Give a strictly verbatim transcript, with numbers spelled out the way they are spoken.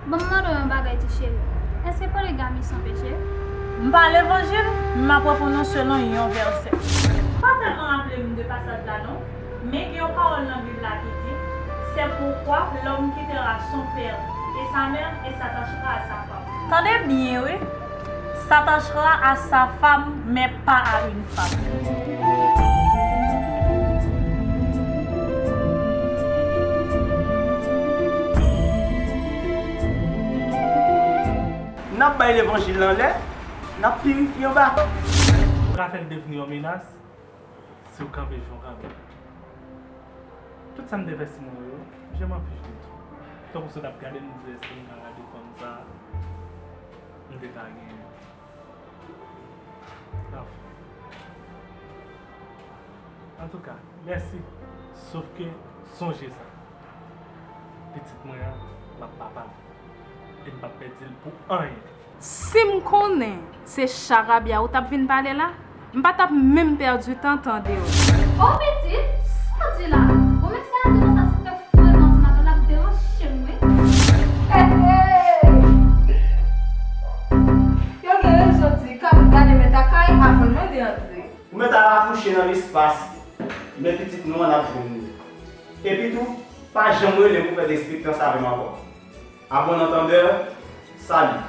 Ban m mande w yon bagay, ti cheri. Èske poligami se yon peche? M pa levanjil, men m ap reponn ou selon yon vèsè. M pa tèlman raple m de pasaj la non, men gen yon pawòl nan Bib la ki di, c'est pourquoi l'homme quittera son père et sa mère et s'attachera à sa femme. Tande byen wi, s'attachera à sa femme, mais pas à une femme. N ap bay levanjil anlè, n ap pirifye anba. Ou ka fè l devni yon menas si w kanpe jan w kanpe. Tout sa m te fè Simon yo, je m'en fiche de tout. Tankou si w t ap gade m, m di èske m ka gade fanm sa a, m te ka genyen. Anfen. Antouka, mèsi. Sof ke, sonje sa. Pitit mwen an, m ap papa l. E m p ap pèdi l pou anyen. Si m konnen se charabya ou t ap vin pale la, m pa t ap menm pèdi tan tande w. O pitit, sa w di la? Bon, men se a di konsa, se fè frekan ti maten l ap deranje m, wi. Hey, hey! Yo gen rezon di, kabrit gade mèt a kay avan l mande antre. Ou mèt al akouche nan lespas, men pitit nou an ap jwenn li. Epi tou, pa janm rele m pou fè destriktans avè m ankò. À bon entendeur, salut.